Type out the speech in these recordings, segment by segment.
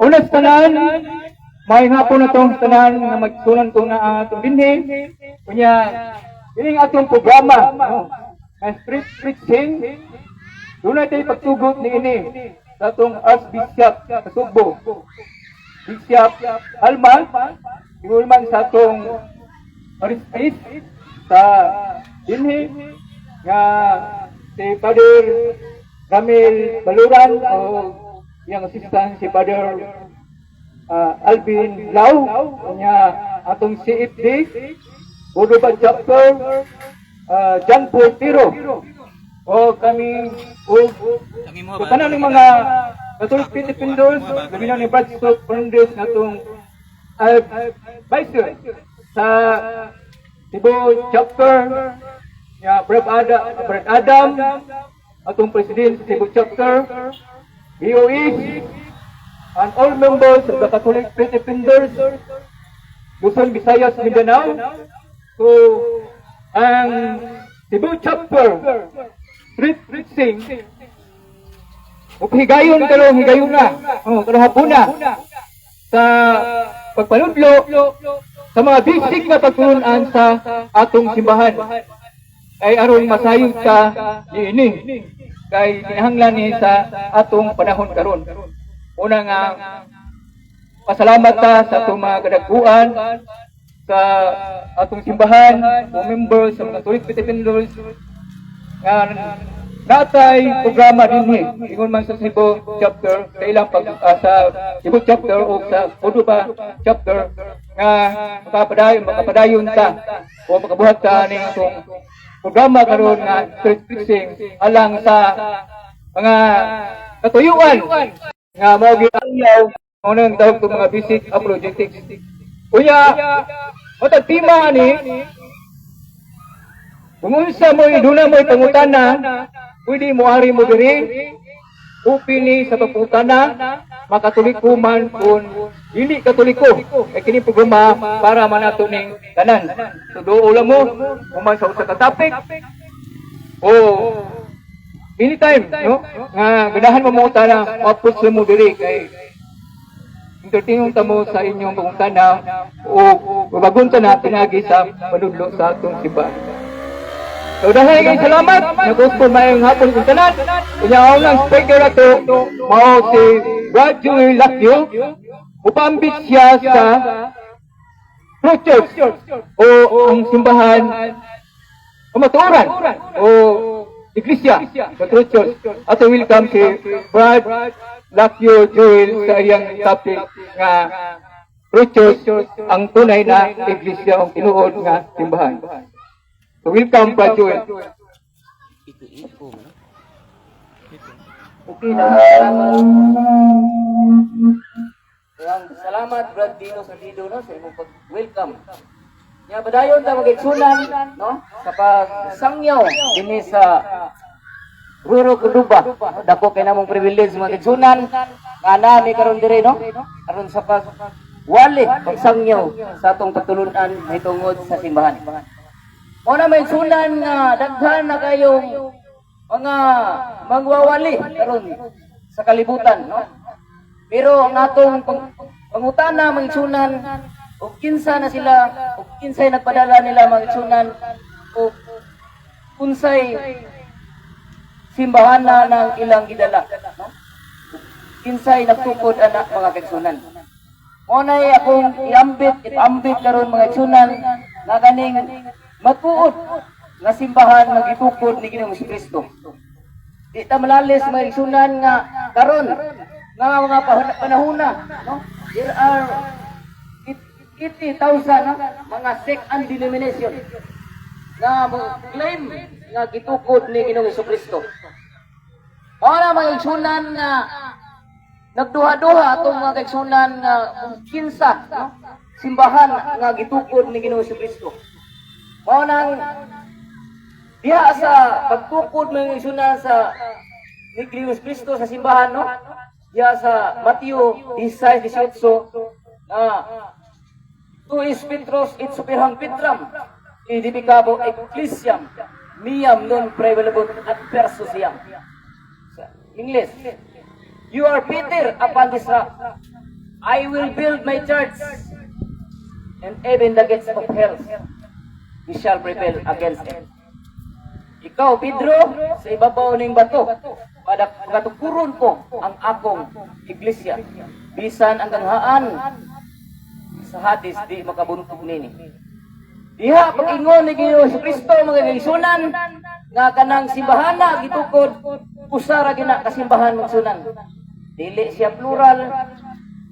Una sa tanan, maayong hapon na tong tanan nga magsunan ko nga ang atong dinhi. Kunya, kining atong programa, no, nga street preaching, dunay tayo pagtugot ni ini sa atong Archbishop sa Sugbo, Bishop Alma, ingon man sa atong parish priest sa dinhi nga si Father Ramil Baluran o iyang assistant si Father Alvin Lau, nya atong CFD Cordoba Chapter, John Paul Tiro o kami o so, tanan ng mga Catholic Faith Defenders, labi na ni Brad Stott Fernandez nga atong advisor sa Cebu Chapter, ya Brad Adam, atong president sa Cebu Chapter, BOEs, and all members of the Catholic Faith Defenders, Luzon, Visayas, Mindanao. So, ang Cebu Chapter, street preaching, higayon karong higayon na, oh, karong hapuna, sa pagpanudlo sa mga basic na pagtulunan sa atong simbahan. Kay aron masayod ka niini. Kay kinahanglan ni sa atong panahon karon. Una nga pasalamat ta sa atong mga kadaguan sa atong simbahan o members sa mga Catholic Defenders nga natay programa dinhi ingon man sa Cebu Chapter sa ilang pag sa Cebu Chapter o sa Cordoba Chapter nga makapadayon ta o makabuhat ta ning atong programa karon nga street preaching alang sa mga katuyuan nga mao gyud ang unang tawag to mga basic apologetics. Unya, matag tema ani, kung unsa mo duna mo'y pangutana, pwede mo ari mo diri, upini sa pangutana, makatoliko man kung dili Katoliko. Kay kini programa para man ato ning tanan. So duol lang mo, human sa usa ka topic, o anytime, no? Nga ganahan mo mangutana, ma-approach mo diri kay entertainon ta mo sa inyong pangutana o bagon ta na pinagi sa panudlo sa atong simbahan. So dahil kay salamat, nag-uspo maayong hapon kung tanan. Unya ang unang speaker ato mao si Brad Joel Lacchio. Upambit siya sa True Church o ang simbahan o matuoran o iglesia sa True Church. Ato welcome si Brad Lacchio Joel sa iyang topic nga True Church, ang tunay na iglesia o tinuod nga simbahan. So welcome, Brad Joel. Iko-iko man. Okay na, salamat. Ang salamat, Brad Dino Salido, no, sa imong pag-welcome. Nya padayon ta magigsunan, no, sa pagsangyaw dinhi sa Ruro Cordoba. No, dako kay namong privilege mga igsunan nga nami karon diri, no, aron sa pag wali pagsangyaw sa atong pagtulunan mahitungod sa simbahan. Mao na may igsunan nga daghan na kayong mga magwawali karon sa kalibutan, no? Pero ang atong pangutana, mga igsunan, og kinsa na sila, og kinsay nagpadala nila, mga igsunan, og unsay simbahan na ng ilang gidala, no? Kinsay nagtukod ana, mga kaigsunan? Mao nay akong iambit, ipaambit karon, mga igsunan, nga kaning matuod nga simbahan nga gitukod ni Ginoong Kristo. Di ta malalis, mga igsunan, nga karon nga mga panahona, no? There are 80,000, no, mga sect and denomination nga mo claim nga gitukod ni Ginoong Kristo. Mao na, mga igsunan, nga nagduha-duha atong mga kaigsunan nga kung kinsa, no, simbahan nga gitukod ni Ginoong Kristo. Mao nang diha sa pagtukod, mga igsunan, sa ni Ginoong Kristo sa simbahan, no? Diha sa Mateo 16:18 nga "Tu es Petrus et super hanc Petram aedificabo ecclesiam meam non praevalebunt adversus eam." Sa English, "You are Peter, upon this rock." "I will build my church, and even the gates of hell we shall prevail against it." Ikaw, Pedro, sa ibabaw ning bato, para pagatukuron ko ang akong iglesia. Bisan ang ganghaan sa Hades di makabuntog nini. Diha pag-ingon ni Ginoong Kristo, mga kaigsunan, nga kanang simbahana gitukod, usa ra gina ka simbahan, mga igsunan. Dili siya plural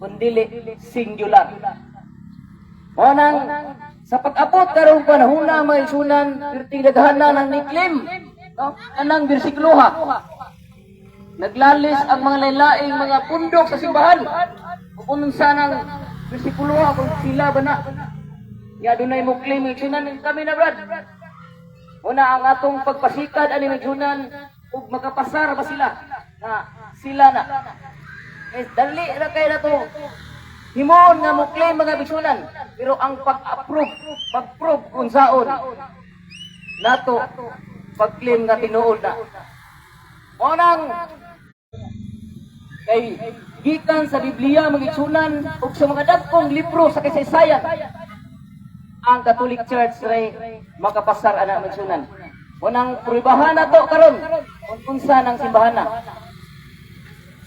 kundili singular. Mao nang sa pag-abot karong panahona, mga igsunan, perting daghana nang ni-claim, no, kanang bersikuloha. Naglalis ang mga lailaing mga pundok sa simbahan. Kung unsa nang bersikuloha, kung sila ba na. Ya dunay mo claim, mga igsunan, kami na, brad. Una ang atong pagpasikad ani, mga igsunan, ug makapasar ba sila nga sila na. Eh, dali ra kay na to. Himon nga mo claim, mga igsunan, pero ang pag-approve, pag-prove kung saon nato pag-claim nga tinuod na. Mao nang kay gikan sa Biblia, mga igsunan, ug sa mga dagkong libro sa kasaysayan, ang Catholic Church ray makapasar ana, mga igsunan. Unang pruebahan nato karon kung unsa nang simbahan na.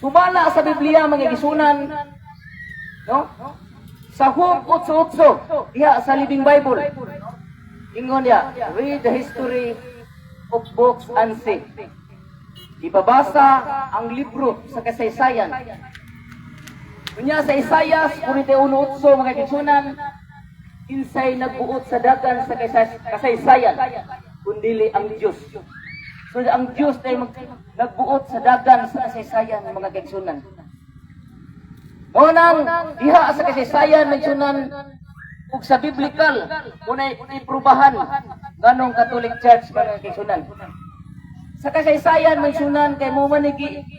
Sumala sa Biblia, mga igsunan, no? Sa Job 8:8 diha sa Living Bible. Ingon niya, "Read the history of books and see." Ibabasa ang libro sa kasaysayan. Unya sa Isayas 41:8, mga igsunan, kinsay nagbuot sa dagan sa kasaysayan kundili ang Diyos? So ang Diyos ay nagbuot sa dagan sa kasaysayan, mga kaigsunan. Mao nang diha sa kasaysayan, mga igsunan, ug sa biblical munay iprubahan nganong Catholic Church, mga kaigsunan. Sa kasaysayan, mga igsunan, kay mo man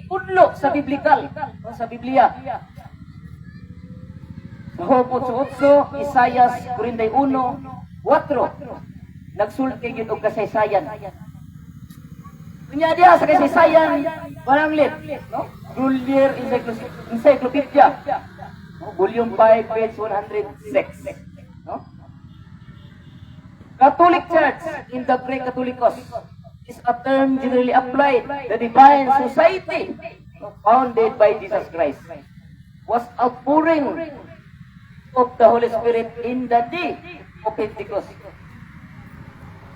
udlo sa biblical o sa Biblia. Sa Job 8:8, Isayas 41:4, nagsulti gyud og kasaysayan. Unya diha sa kasaysayan, pananglit, no? Grolier Encyclopedia, no? Volume 5, page 106. No? "Catholic Church in the Greek Catholicos is a term generally applied the divine society founded by Jesus Christ was outpouring of the Holy Spirit in the day of Pentecost.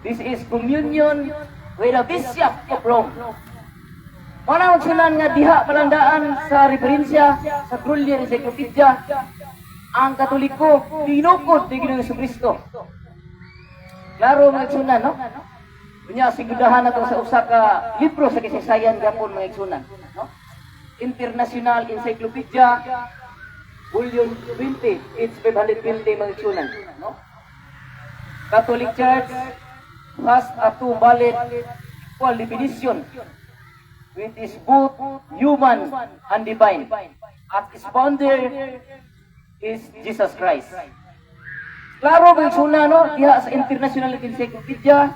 This is communion with the Bishop of Rome." Mana ang nga diha palandaan sa referensya sa Grolier Encyclopedia, ang Katoliko tinukod ni Ginoong Kristo. Klaro, mga igsunan, no? Unya sigudahan nato sa usa ka libro sa kasaysayan gapon, mga igsunan, no? International Encyclopedia, Volume 20, page 520, mga igsunan, no? "Catholic Church has a two valid equal definition, which is both human and divine. At its founder is Jesus Christ." Klaro, mga igsunan, no? Diha sa International Encyclopedia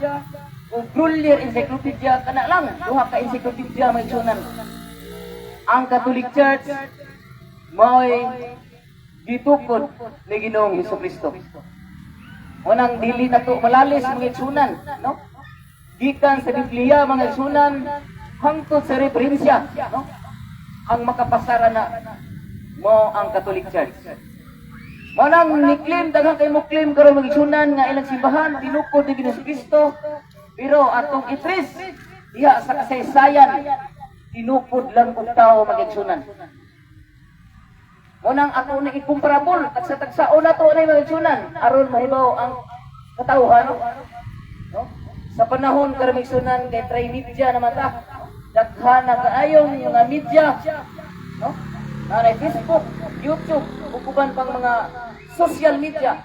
o Grolier Encyclopedia, kana lang duha ka encyclopedia, mga igsunan. Ang Catholic Church mao'y gitukod ni Ginoong Hesus Kristo. Unang dili na to malalis, mga igsunan, no? Gikan sa Biblia, mga igsunan, hangtod sa referensya, no? Ang makapasara na mo ang Catholic Church. Mao nang ni-claim, daghan kay mo claim karon, mga igsunan, nga ilang simbahan tinukod ni Ginoong Kristo, pero atong i-trace diha sa kasaysayan, tinukod lang og tao, mga igsunan. Mao nang ato na i-comparable at sa tagsaon nato na, mga igsunan, aron mahibaw ang katawhan, no? Sa panahon karon, mga igsunan, kay try media naman ta. Daghan na kaayong mga media, no? Naay Facebook, YouTube, ug uban pang mga social media.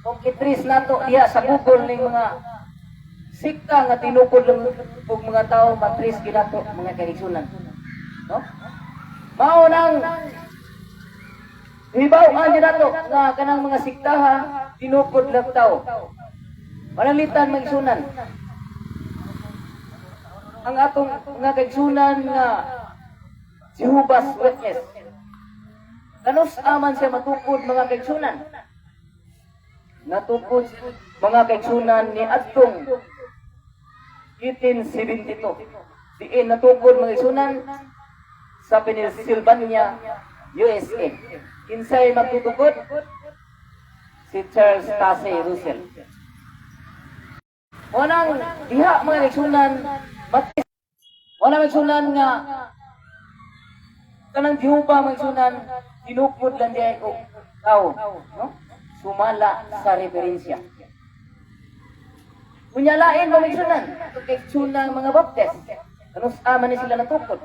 Kung i-trace nato diha sa Google ning mga sikta nga tinukod lang og mga tao, ma-trace ginato, mga kaigsunan. No? Mao nang hibaw-an nato nga kanang mga siktaha tinukod lang tao. Mananglitan, mga igsunan. Ang atong mga kaigsunan nga Jehovah's Witness. Kanus-a man siya matukod, mga kaigsunan? Natukod, mga kaigsunan, ni adtong 1872. Diin natukod, mga kaigsunan? Sa Pennsylvania, USA. Kinsay magtutukod? Si Charles Taze Russell. Unang diha, mga kaigsunan, matis wala, mga kaigsunan, nga kanang Jehova, mga kaigsunan, tinukod lang diay og tao, no? Sumala sa referensya. Unya lain, mga kaigsunan, kaigsunan, mga Baptist, kanus-a man ni sila natukod?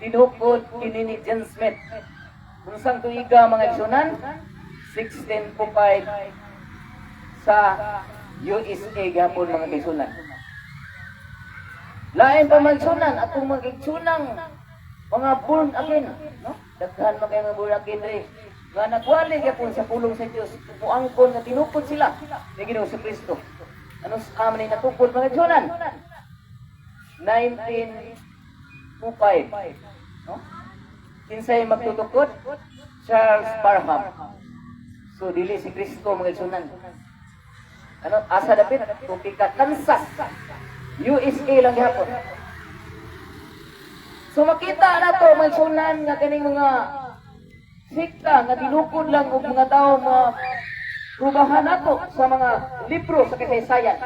Tinukod kini ni John Smith. Unsang tuiga, mga kaigsunan? 1605 sa USA gapon, mga kaigsunan. Lain pa, mga kaigsunan, atong mga kaigsunang mga born again, no? Daghan man kay mga born again diri nga nagwali gyapon sa pulong sa Dios, muangkon nga tinukod sila ni Ginoong Kristo. Kanus-a man ni natukod, mga kaigsunan? 1925, no? Kinsay magtutukod? Charles Parham. So dili si Kristo, mga kaigsunan. Ano, asa dapit? Topeka, Kansas. USA lang gihapon. So makita na to, mga kaigsunan, nga kaning mga sikta nga tinukod lang og mga tao, mga prubahan nato sa mga libro sa kasaysayan.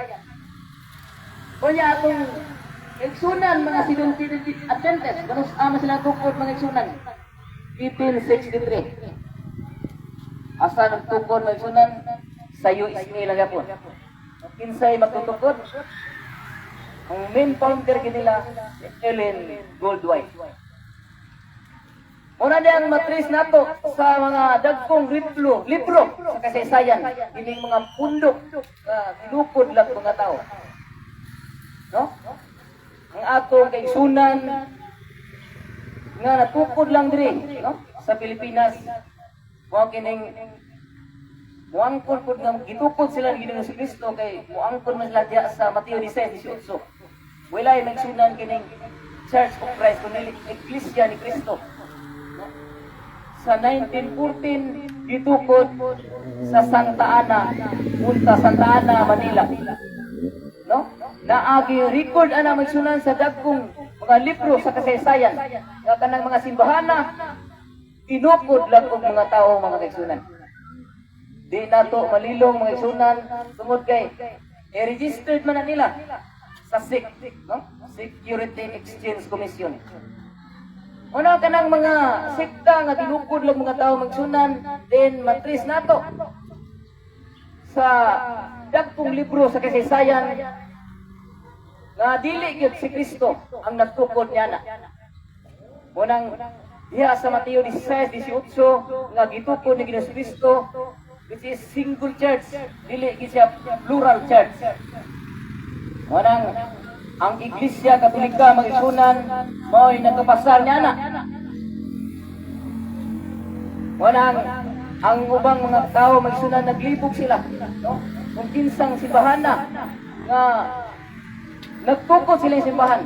Unya atong igsunan mga Seventh Adventist, kanus-a man sila tukod, mga igsunan? 1863. Asa nagtukod, mga igsunan? Sa USA lang gapon. Kinsay magtutukod? Ang main founder kanila, si Ellen Goldwhite. Una niyang matris nato sa mga dagkong libro sa kasaysayan, ining mga pundok nga tinukod lang mga tao. No? Ang atong kaigsunan nga natukod lang diri, no? Sa Pilipinas, mao kining muangkon pud nga gitukod sila ni Ginoong Kristo kay muangkon man sila diya sa Mateo 16:18. Walay magsunan kining Church of Christ kundi Iglesia ni Cristo. No? Sa 1914 gitukod sa Santa Ana, Punta Santa Ana, Manila. No? Naagi record ana, magsunan, sa dagkong mga libro sa kasaysayan nga kanang mga simbahana tinukod lang og mga tao, mga kaigsunan. Di nato malilong, mga igsunan, tungod kay i-registered man na nila sa SEC, no? Security Exchange Commission. Una kanang mga sekta nga tinukod lang mga tao, magsunan, then matris nato sa dagkong libro sa kasaysayan nga dili gyud si Kristo ang nagtukod niya na. Munang diha sa Mateo 16:18 nga gitukod ni Ginoong Kristo, which is single church, dili gyud siya plural church. Munang ang Iglesia Katolika, mga igsunan, mao'y nagkapasar niya na. Munang ang ubang mga tao, magsunan, naglibog sila, no? Kung kinsang simbahan na nga nagtukod sila yung simbahan.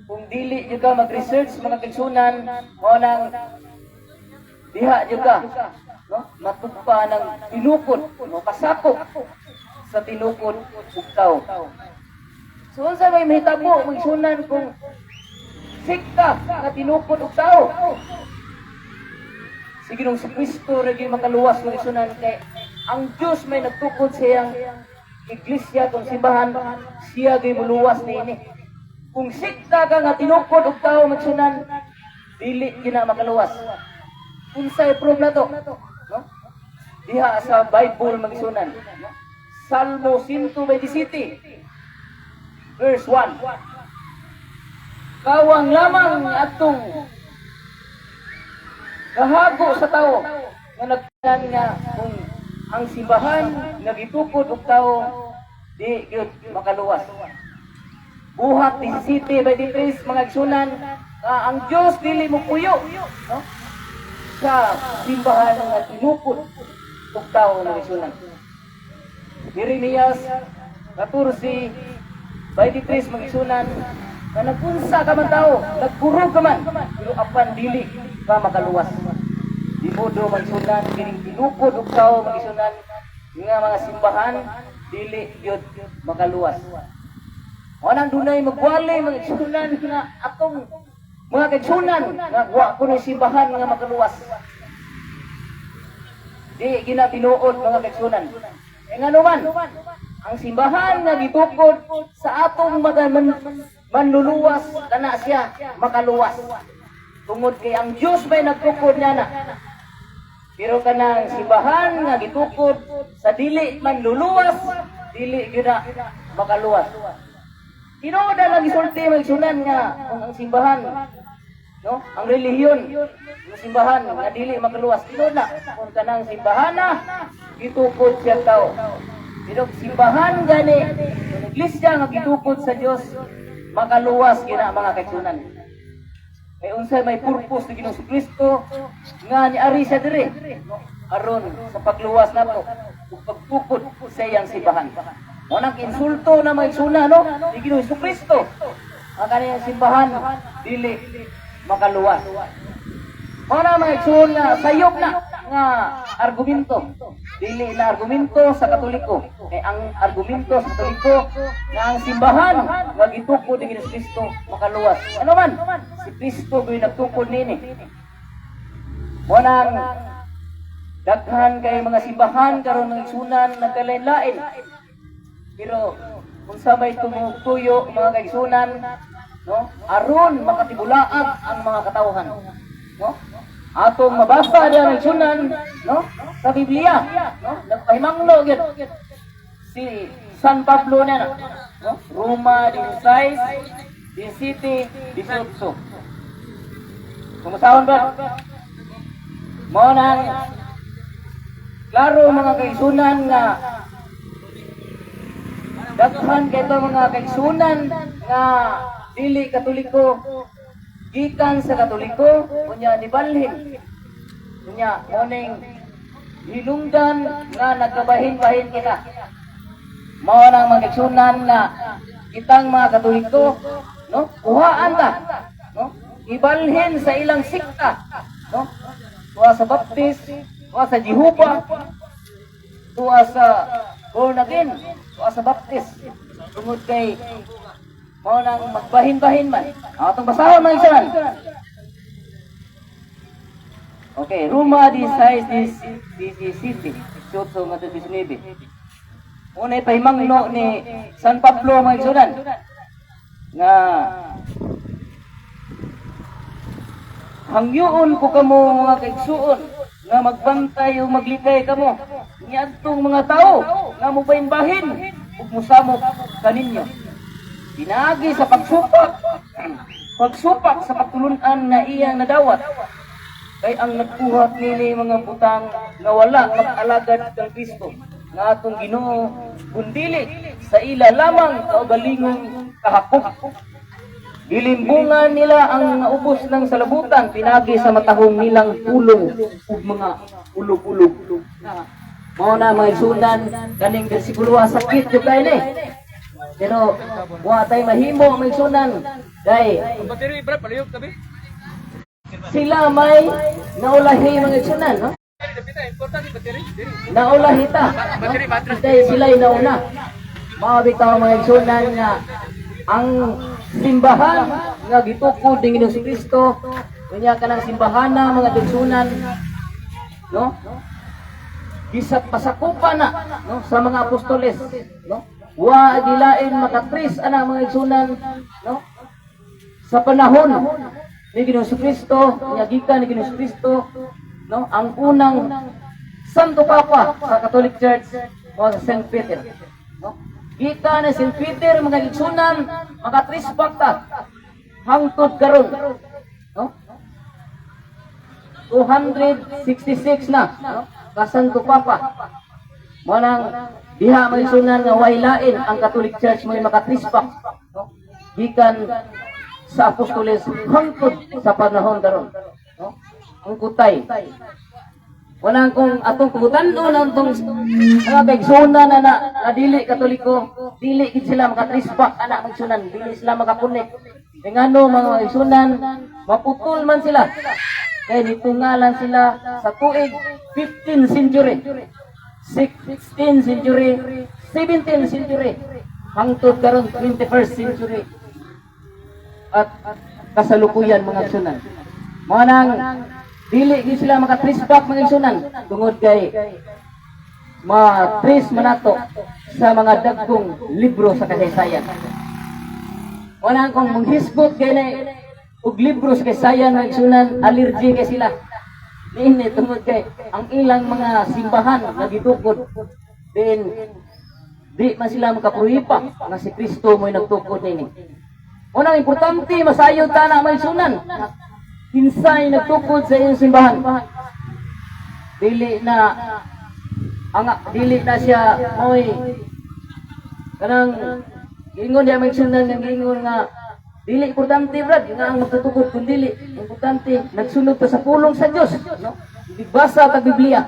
Kung dili jud ka mag-research, mga kaigsunan, mao nang diha jud ka, no? Matugpa ng tinukod, no? Pasakop sa tinukod ug tao. So unsa may mahitabo, mga igsunan, kung sikta nga tinukod og tao? Si Ginoong si Kristo ra gyud makaluwas, mga igsunan, kay ang Dios may nagtukod sa iyang iglesia kung simbahan, siya gyud muluwas niini. Kung sikta ka nga tinukod og tao, magsunan, dili gyud na makaluwas. Unsay proof nato? No? Diha sa Bible, mga igsunan. Salmo 127 verse 1. Kawang lamang atong kahago sa tao nga nagtanan nga kung ang simbahan nga gitukod og tao, di gyud makaluwas. Buhat 17:23, mga igsunan, nga ang Dios dili mo puyo, no? Sa simbahan nga tinukod og tao, mga igsunan. Jeremias 14:23, mga igsunan. Nga nagpunsa ka man tao, nagkurog ka man, pero apan dili ka makaluwas. Di modo, mga igsunan, kining tinukod og tao, mga igsunan, nga mga simbahan, dili gyud makaluwas. Mao nang dunay magwali, mga igsunan, nga atong mga kaigsunan nga wa kuno simbahan nga makaluwas. Di gina tinuod, mga kaigsunan. E ngano man, ang simbahan nga gitukod sa atong mga manluluwas, kana siya makaluwas. Tungod kay ang Dios may nagtukod niya na. Pero kanang simbahan nga gitukod sa dili manluluwas, dili gyud na makaluwas. Tinuod na lang gisulti, mga igsunan, nga kung ang simbahan, no, ang relihiyon, ang simbahan nga dili makaluwas, tinuod na kung kanang simbahan na gitukod siya tao. Pero simbahan gani, kung iglesia nga gitukod sa Dios, makaluwas gina, mga kaigsunan. Kay unsay may purpose ni Ginoong Kristo nga niari siya diri, no? Aron sa pagluwas nato ug pagtukod sa iyang simbahan. Mao nang insulto na, mga igsunan, no, ni Ginoong Kristo. Ang kaniyang simbahan dili makaluwas. Mao na, mga igsoon, nga sayop na nga argumento. Dili na argumento sa Katoliko. Kay ang argumento sa Katoliko nga ang simbahan nga gitukod ni Ginoong Kristo makaluwas. Ano man? Si Kristo gyud nagtukod nini. Mao nang daghan kay mga simbahan karon, mga igsunan, nagkalain-lain. Pero kung sa may tumutuyo, mga kaigsunan, no, aron makatibulaag ang mga katawhan, no? Atong mabasa diyan, igsunan, no, sa Biblia, no, nagpahimangno gyud si San Pablo na, no? Roma 16, 17, 18. Kumusahon ba? Mao nang klaro, mga kaigsunan, nga daghan kay mga kaigsunan nga dili Katoliko, gikan sa Katoliko, unya nibalhin, unya mao ning hinungdan nga nagkabahin-bahin kita. Mao nang, mga kaigsunan, nga kitang mga Katoliko, no, kuhaan ta, no, ibalhin sa ilang sikta, no, tuwa sa Baptist, tuwa sa Jehovah, tuwa sa born again, tuwa sa Baptist, tungod kay mao nang magbahin-bahin man. Atong basahon, mga igsoon. Okay, Roma 16, 17, 18 ngadto 19. Unay pahimangno ni San Pablo, mga igsunan, nga hangyoon ko kamo, mga kaigsuon, nga magbantay o maglikay kamo niadtong mga tao nga mobahin-bahin ug mosamok kaninyo pinaagi sa pagsupak sa pagtulunan nga iyang nadawat. Kay ang nagbuhat nini mga butang nga wala mag-alagad kang Kristo nga atong Ginoo, kundili sa ila lamang kaugalingong kahakop. Gilimbungan nila ang naubos ng salabutan pinagi sa matahong nilang pulong ug mga ulog-ulog. Mao na, mga igsunan, kaning bersikulo sakit jud kay ni. Pero wa tay mahimo, mga igsunan, kay Battery, bro, palihog tabi. Sila may naulahi, mga igsunan, no? Importante battery. Naulahi ta, no? Kay sila'y nauna. Mao bitaw, mga igsunan, nga ang simbahan nga gitukod ni Ginoong Kristo, unya kanang simbahan na, mga igsunan, no, bisag pasakupan na, no, sa mga apostoles, no, wa gilain makatris ana, mga igsunan, no, sa panahon ni Ginoong Kristo, nga gikan ni Ginoong Kristo, no. Ang unang Santo Papa sa Catholic Church mao sa Saint Peter, no. Gikan ni Saint Peter, mga igsunan, makatris ta hangtod karon, no, 266 na, no, ka Santo Papa. Mao nang diha, mga igsunan, nga way lain ang Catholic Church mo makatrispak, no, gikan sa apostoles hangtod sa panahon karon, no. Ang kutay. Wala kung atong pangutan-on ang atong mga kaigsunan na, na, na dili Katoliko, dili gid sila makatrispak ana, mga igsunan, dili sila makakonek. Ngano, mga igsunan, maputol man sila. Kay nitungalan sila sa tuig 15th century, 16th century, 17th century, hangtod karon 21st century. At kasalukuyan, mga igsunan. Mao nang dili gyud sila maka-trace back, mga igsunan, tungod kay ma-trace man nato sa mga dagkong libro sa kasaysayan. Wala kung manghisgot kay na og libro sa kasaysayan, mga igsunan, allergy kay sila. Niini tungod kay ang ilang mga simbahan nga gitukod din, di man sila makapruipa nga si Kristo mo'y nagtukod nini. Unang importante, masayod ta na, mga igsunan. Kinsay nagtukod sa iyong simbahan. Dili na siya mo'y kanang giingon diya, mga igsunan, nga giingon nga dili importante, brad, nga ang magtutukod, kun dili importante nagsunod ta sa pulong sa Dios, no? Basa ta Biblia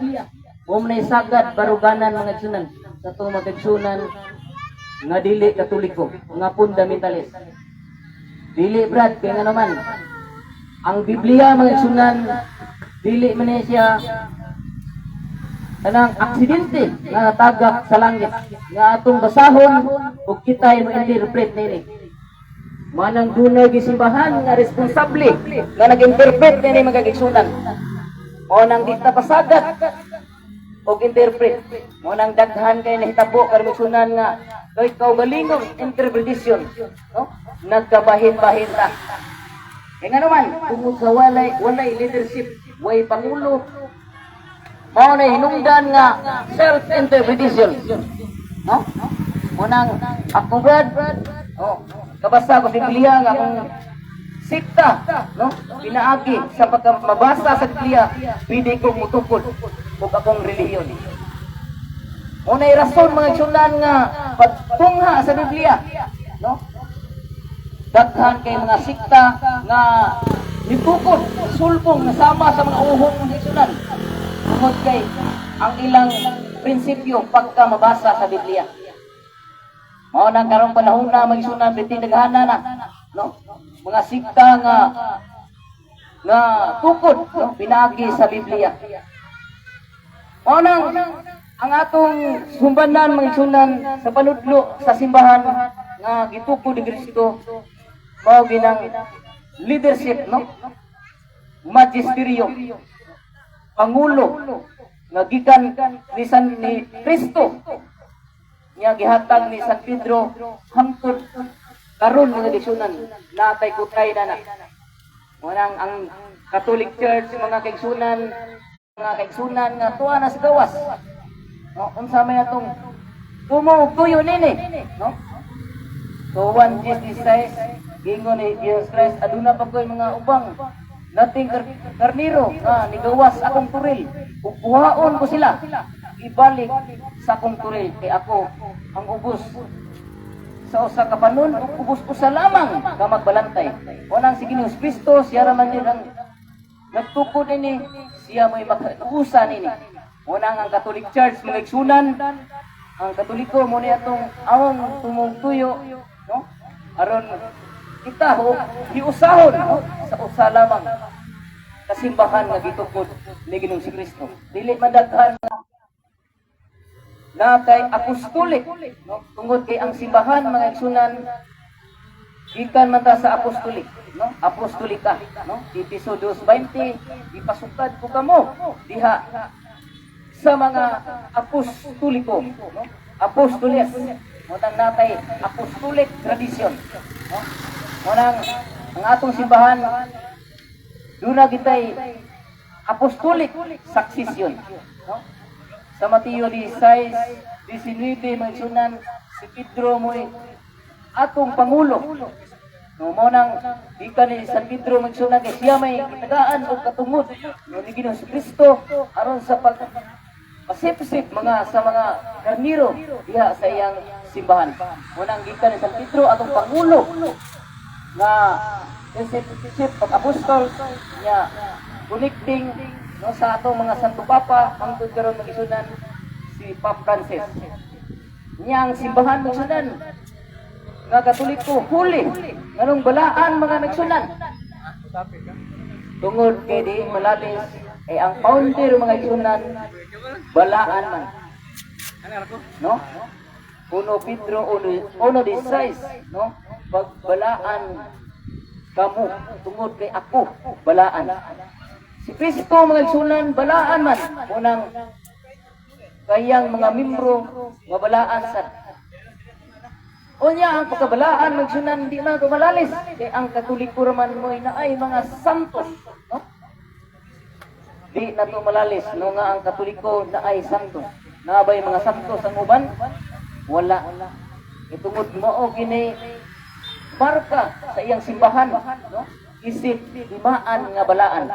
mo man sagad baruganan, mga igsunan, sa atong mga igsunan nga dili Katoliko, nga fundamentalist. Dili, brad, kay nga naman ang Biblia, mga igsunan, dili man ni siya kanang aksidente nga natagak sa langit nga atong basahon ug kita'y mo-interpret nini. Manang dunay gisimbahan nga responsable nga nag-interpret nini, mga igsunan. Mao nang di ta pasagat og interpret. Mao nang daghan kay nahitabo karon, igsunan, nga kay kaugalingong interpretation, no? Nagkabahin-bahin ta. Kaya nga naman, tungod sa walay leadership, way pangulo, mao na hinungdan nga self-interpretation. No? Mao nang ako, brad, oh, kabasa ko sa Biblia nga akong sikta, no? Pinaagi sa pagka mabasa sa Biblia, pwede kong mutukod og akong relihiyon. Mao na rason, mga igsunan, nga pagtungha sa Biblia, no? Daghan kay mga sikta nga nitukod sulpong nga sama sa mga uhong, mga igsunan. Tungod kay ang ilang prinsipyo pagka mabasa sa Biblia. Mao nang karong panahon na, mga igsunan, biti daghana na, no? Mga sikta nga nga tukod, no, pinaagi sa Biblia. Mao nang ang atong sumbanan, mga igsunan, sa panudlo sa simbahan nga gitukod ni Kristo mao ginang leadership, no, magisteryo, pangulo nga gikan ni San ni Kristo nga gihatag ni San Pedro hangtod karon, mga igsunan, natay kutay na na. Mao nang ang Catholic Church, mga kaigsunan nga tuwa na sa gawas, no, unsa may atong tumo tuyo nini, no? So 1:16, gingon ni Jesus Christ, "Aduna pa ko'y mga ubang nating karniro nga nigawas akong turil. Ug kuhaon ko sila, ibalik sa akong turil, kay ako ang ubos sa usa ka panon ug ubos usa lamang ka magbalantay." O nang si Ginoong Kristo, siya ra man yun ang nagtukod nini, siya mo'y makausa nini. Mao nang ang Catholic Church, mga igsunan, ang Katoliko mo niya atong among tumong tuyo, no? Aron kita ho hiusahon, no? Sa usa lamang kasimbahan nga gitukod ni Ginoong si Kristo. Dili man daghan na kay apostolic, no? Tungod kay ang simbahan, mga igsunan, gikan man ta sa apostolic, no? Apostolika, no? Efeso 2:20, "Ipasukad ko kamo diha sa mga apostoliko," no? Apostoles. Mao nang natay apostolic tradition, no? Mao nang ang atong simbahan duna kitay apostolic succession, no? Sa Mateo 16:19, mga igsunan, si Pedro mo'y atong pangulo. No, mao nang gikan ni San Pedro, mga igsunan, kay siya may gitagaan og katungod, no, ni Ginoong Kristo aron sa pag pasipsip mga sa mga karniro diha sa iyang simbahan. Mao nang gikan ni San Pedro, atong pangulo nga chief of apostles niya, connecting, no, sa atong mga Santo Papa hangtod karon, mga igsunan, si Pope Francis. Niya ang simbahan, mga igsunan, nga Katoliko, holy. Nganong balaan, mga kaigsunan? Tungod kay di malalis eh ang founder, mga kaigsunan, balaan man. No? 1 Pedro 1:16, no? Pagbalaan kamo tungod kay ako balaan. Si Kristo, mga igsunan, balaan man. Unang kayang mga membro mabalaan sad. Unya ang pagkabalaan, mga igsunan, di man malalis kay ang Katoliko raman mo naay mga santos, no? Di na to malalis no nga ang Katoliko naay santos. Naabay mga santos ang uban? Wala. Itungod mao kini marka sa iyang simbahan, no? Isip limaan nga balaan.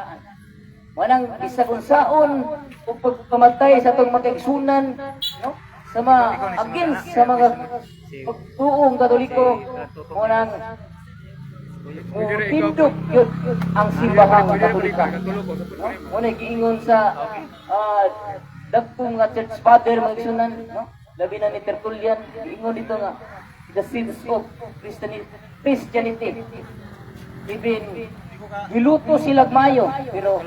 Manang bisag unsaon ug pagpamatay sa atong mga kaigsunan, no? Sa mga against sa mga pagtuong Katoliko, munang tindog yun ang simbahang Katolika. No? Muna giingon sa dagkong nga church father, mga igsunan, no? Labi na ni Tertullian, giingon dito nga the seeds of Christianity, Christianity. Even giluto sila mayo, pero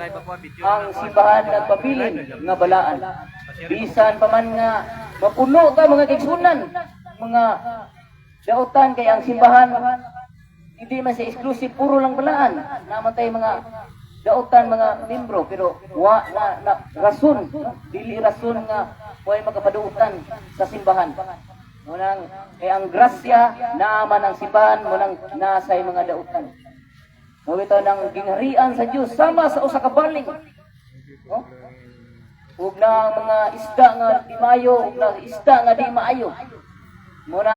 ang simbahan nagpabilin nga balaan. Bisan pa man nga mapuno ka, mga kaigsunan, mga dautan, kay ang simbahan hindi man sa exclusive puro lang balaan. Namatay mga dautan mga membro, pero wa na, na rason, no? Dili rason nga way makapaduutan sa simbahan. Munang kay ang grasya naaman ang simbahan, munang nasay mga dautan. Mao bitaw nang gingharian sa Dios sama sa usa ka baling. No? Ug na ang mga isda nga di maayo, ug na isda nga di maayo. Muna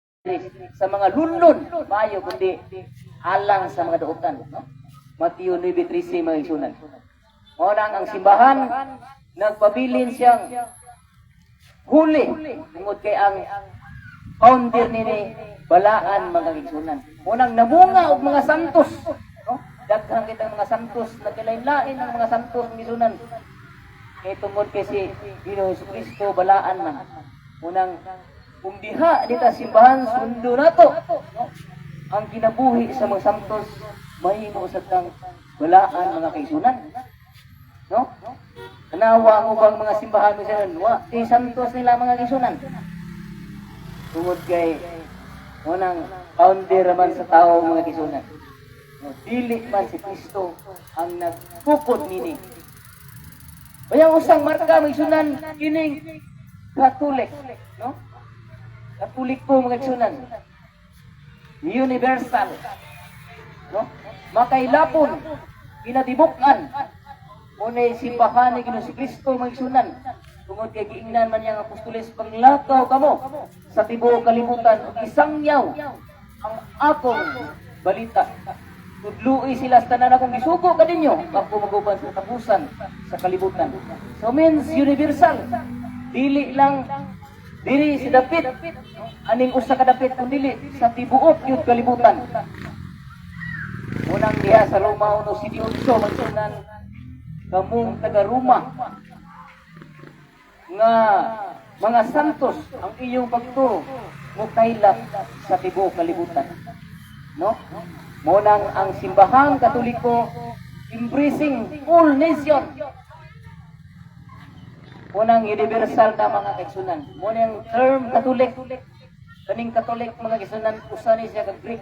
sa mga lunlun maayo kundi alang sa mga dautan, no? Mateo 9:13, mga igsunan. Mao nang ang simbahan nagpabilin siyang holy tungod kay ang founder nini balaan, mga igsunan. Munang namunga og mga santos, no? Daghan kitang mga santos, nagkalain-lain ang mga santos, mga igsunan. Kay tungod kay si Ginoo Kristo balaan man. Unang kung diha dita simbahan sundo nato, no? Ang kinabuhi sa mga santos, mahimo sad kang balaan, mga kaigsunan. No? Tanawa ang ubang mga simbahan mo sa wa ti santos nila, mga kaigsunan. Tungod kay unang founder man sa tao, mga kaigsunan. No, dili man si Kristo ang nagtukod nini. Kaya usang marka, mga igsunan, kining Catholic, no? Katoliko, mga igsunan. Universal. No? Makailapon, kinatibuk-an. Unay simbahan ni Ginoo si Kristo, mga igsunan. Tungod kay giingnan man niyang apostoles, "Panglakaw kamo sa tibuok kalibutan ug isangyaw ang akong balita. Tudloi sila sa tanan akong gisugo kaninyo. Ako maguban sa katapusan sa kalibutan." So means universal. Dili lang diri si dapit aning usa ka dapit kun dili sa tibuok yud kalibutan. Unang diha sa Roma 1:8, magsunan, kamong taga Roma nga mga santos, ang iyong pagtuo mokaylap sa tibuok kalibutan. No? Mo nang ang simbahang Katoliko embracing all nation. Unang universal na, mga kaigsunan. Mo nang term Catholic. Kaning Catholic, mga kaigsunan, usa ni siya ka Greek.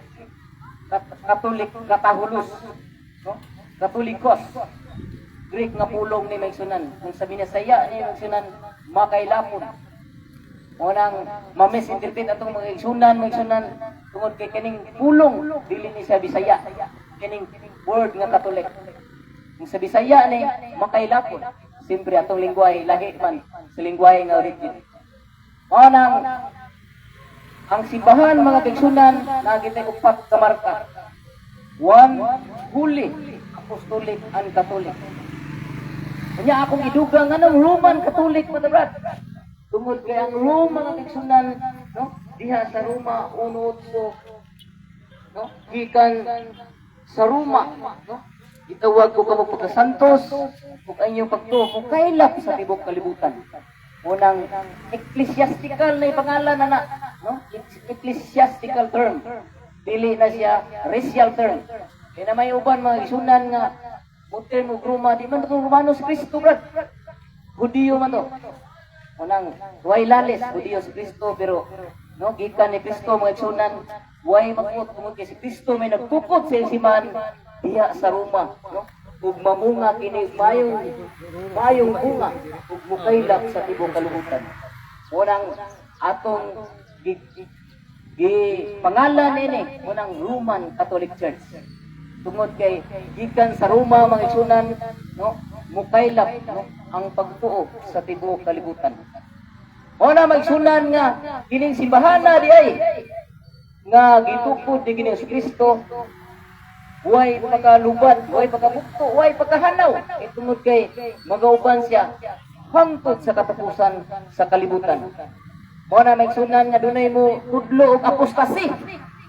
Catholic, katahulos. No? Katolikos. Greek nga pulong ni, mga igsunan. Kung sa Binasaya ni, mga igsunan, makailapon. Mo nang ma-misinterpret atong mga igsunan, tungod kay kaning pulong dili ni sa Bisaya. Kining word nga Catholic. Kung sa Bisaya ni makailapon. Siyempre atong lingwahe lahi man sa lingwahe nga origin. Mao nang ang simbahan, mga kaigsunan, naa kitay upat ka marka. One, holy, apostolic, and Catholic. Kanya akong idugang anong Roman Catholic, mga brad? Tungod kay ang Rome, mga kaigsunan, no? Diha sa Roma 1:8, no? Gikan sa Roma, no? Gitawag ko kamo pagkasantos ug ang inyong pagtuo kaylap sa tibuok kalibutan. Unang ecclesiastical na pangalan na na, no? Ecclesiastical term. Dili na siya racial term. Kaya na may uban, mga igsunan, nga mo term og Roma, di man to Romano si Kristo, brad. Hudiyo man to. Unang way lalis, Hudiyo si Kristo, pero, no, gikan ni Kristo, mga igsunan, way magbuot tungod kay si Kristo may nagtukod sa iyang simbahan diha sa Roma, no? Ug mamunga kini mayong mayong bunga ug mukaylap sa tibuok kalibutan. Unang atong gi pangalan ini unang Roman Catholic Church. Tungod kay gikan sa Roma, mga igsunan, no, mukaylap, no, ang pagtuo sa tibuok kalibutan. Una, mga igsunan, nga kining simbahana di ay nga gitukod ni Ginoong Kristo, way pakalubat, way pakabukto, way pakahanaw. Kay tungod kay magauban siya hangtod sa katapusan sa kalibutan. Mao na, mga igsunan, nga dunay mo tudlo og apostasy,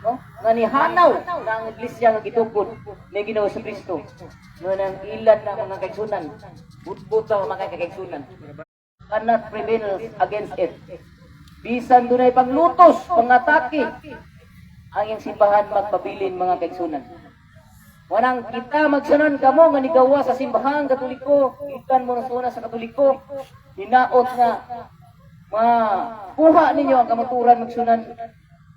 no? Nga nihanaw na ang iglesia nga gitukod ni Ginoo sa Kristo. Nga nang ilan na, mga kaigsunan, butbut sa mga kaigsunan, cannot prevail against it. Bisan dunay panglutos, pangatake, ang iyang simbahan magpabilin, mga kaigsunan. Wanang kita magsanon kamo nga nigawa sa Simbahang Katoliko, gikan mo na suna sa Katoliko, hinaot nga makuha ninyo ang kamaturan, magsunan,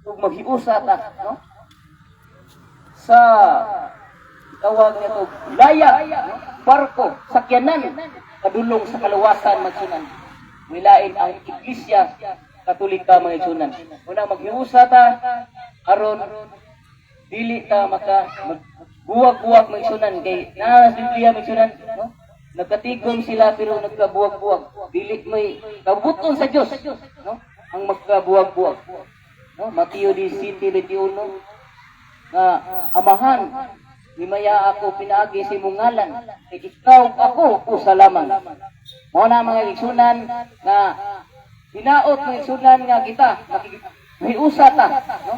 ug maghiusa ta, no? Sa tawag niya to layag, no? Barko, sakyanan padulong sa kaluwasan, magsunan. Wilain ang Iglesia Katolika, mga igsunan. Una, maghiusa ta aron dili ta maka magbuwag-buwag, mga igsunan, kay naa sa Biblia, mga igsunan, no? Nagkatigom sila pero nagkabuwag-buwag. Dili may kabuton sa Dios, no, ang magkabuwag-buwag, no? Mateo 17:21 nga, "Amahan, himaya ako pinaagi sa imong ngalan kay ikaw ako usa lamang." Mao na, mga igsunan, nga hinaot, mga igsunan, nga kita mahiusa ta, no,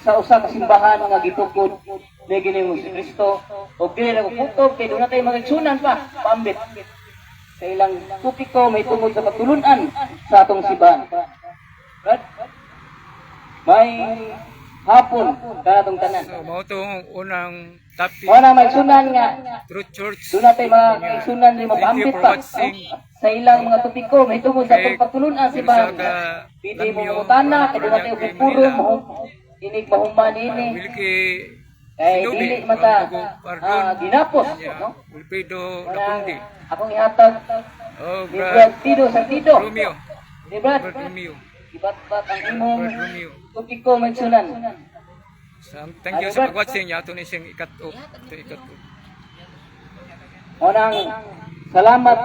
sa usa ka simbahan nga gitukod ni Ginoong Kristo ug dili lang kutob kay duna tay mga igsunan pa paambit sa ilang topiko may tungod sa pagtulunan sa atong simbahan. Brad, may hapon kanatong tanan. So, mao tong unang topic, Mao na, mga igsunan, nga True Church. doon natin mga igsunan rin Thank you mapaambit for pa, watching. no, sa ilang mga topiko may tungod sa atong pagtulunan sa simbahan. Sa Pwede mo Lamyo, mangutana kay doon natin Paranaque, puro Manila. mo inig mahuman ini Wilkie kay Sinubi, dili man ta from Pardon. ginapos, Yeah, no? Wilfredo Wala, Lapundi. akong ihatag Oh, ni Brad Brad Tido Sartido. Romeo. Ni Brad, Brad Romeo. ibatbat ang imong Brad Romeo. topiko, magsunan. So, thank you Ano, sa Brad? pag-watching. Ato ni siyang ikat off. Ito ikat off. Unang salamat kay